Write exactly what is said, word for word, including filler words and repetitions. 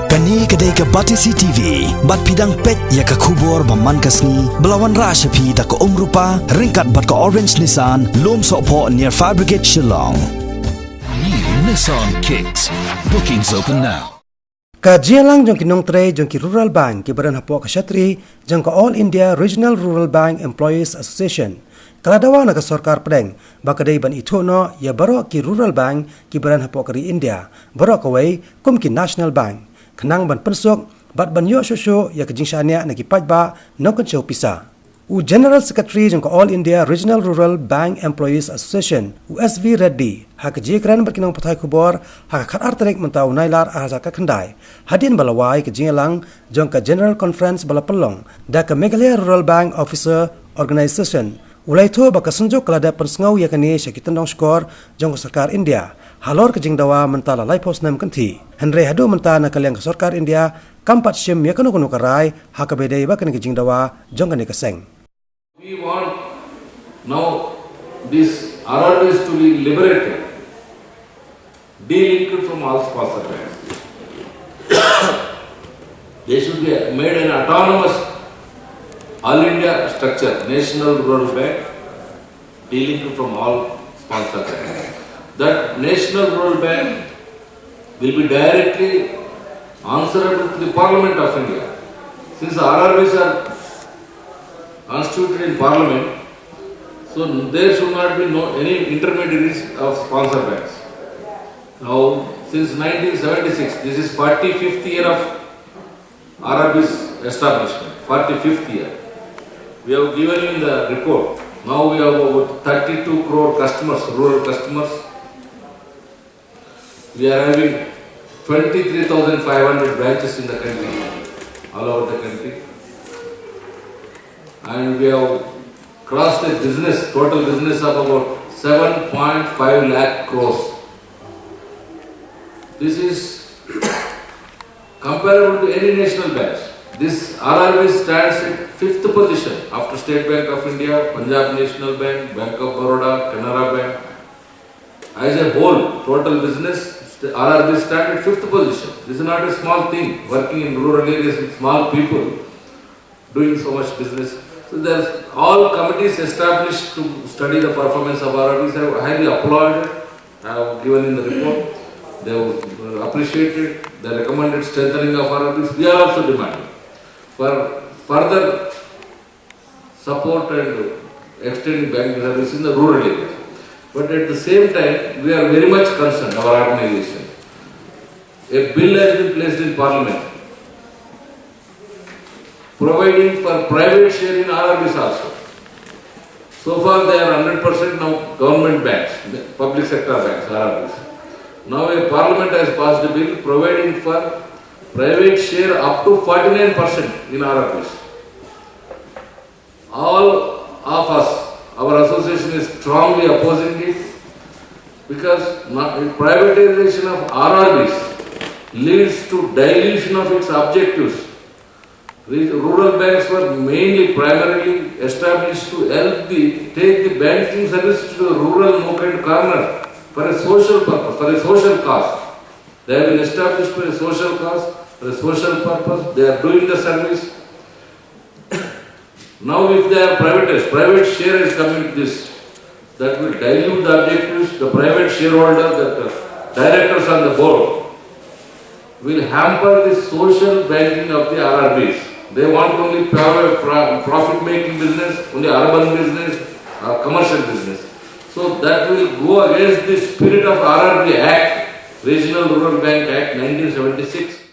Kane ka dei ka Batesi T V, bad phi dang peit ïa ka khubor ba man ka sngi, ba la wanrah sha phi da ka Umrupa, ryngkat bad ka Orange Nissan, Lumsohphoh near Fire Brigade Shillong. New Nissan Kicks. Bookings open now. Ka jingïalang jong ki nongtrei jong ki Rural Bank kiba don hapoh ka shatri jong ka All India Regional Rural Bank Employees Association ka la dawa na ka sorkar pdeng ba ka dei ban ithuh noh ïa baroh ki Rural Bank kiba don hapoh ka ri India baroh kawei kum ki National Bank, khnang ban pynsuk bad ban ïoh shuh shuh ïa ka jingshaniah na ki paidbah nongkynshew pisa. U General Secretary jong ka All India Regional Rural Bank Employees Association, u S V Reddy, ha ka jingïakren bad ki nongpathai khubor ha ka khatar tarik mynta u Nailar arhajar khatkhyndai, hadien ba la wai ka jingïalang jong ka General Conference ba la pynlong da ka Meghalaya Rural Bank Officer Organisation, u la ïathuh ba ka Synjuk ka la dep pynsngew ïa kane sha ki tyndong shkor jong ka sorkar India halor ka jingdawa mynta la laiphew snem kynthih. Hynrei haduh mynta na ka liang ka sorkar India kam pat shim ïa kano kano ka rai ha kaba ïadei bad kane ka jingdawa jong kane ka seng. We want now this R R Bs to be liberated, delinked from all sponsor banks. They should be made an autonomous All India structure, National Rural Bank, delinked from all sponsor banks. That National Rural Bank will be directly answerable to the Parliament of India. Since R R Bs are constituted in Parliament, so there should not be no any intermediaries of sponsor banks. Now, since nineteen seventy-six, this is forty-fifth year of R R B's establishment, forty-fifth year. We have given in the report. Now we have about thirty-two crore customers, rural customers. We are having twenty-three thousand five hundred branches in the country, all over the country. And we have crossed a business, total business of about seven point five lakh crores. This is comparable to any national banks. This R R B stands at fifth position after State Bank of India, Punjab National Bank, Bank of Baroda, Canara Bank. As a whole, total business, st-, R R B stand at fifth position. This is not a small thing, working in rural areas with small people, doing so much business. So there's all committees established to study the performance of R R Bs are highly applauded, have given in the report. They have appreciated the recommended strengthening of R R Bs. We are also demanding for further support and extending banking service in the rural areas. But at the same time, we are very much concerned, our organization. A bill has been placed in Parliament providing for private share in R R Bs also. So far, they are hundred percent now government banks, public sector banks, R R Bs. Now, a Parliament has passed a bill providing for private share up to forty-nine percent in R R Bs. All of us, our association is strongly opposing it because privatization of R R Bs leads to dilution of its objectives. These rural banks were mainly, primarily established to help the, take the banking service to the rural nook and corner for a social purpose, for a social cause. They have been established for a social cause, for a social purpose. They are doing the service. Now, if they are privatized, private share is coming to this, that will dilute the objectives. The private shareholder, the directors on the board, will hamper the social banking of the R R Bs. They want only pro-, pro-, profit-making business, only urban business, or commercial business. So that will go against the spirit of R R B Act, Regional Rural Bank Act nineteen seventy-six.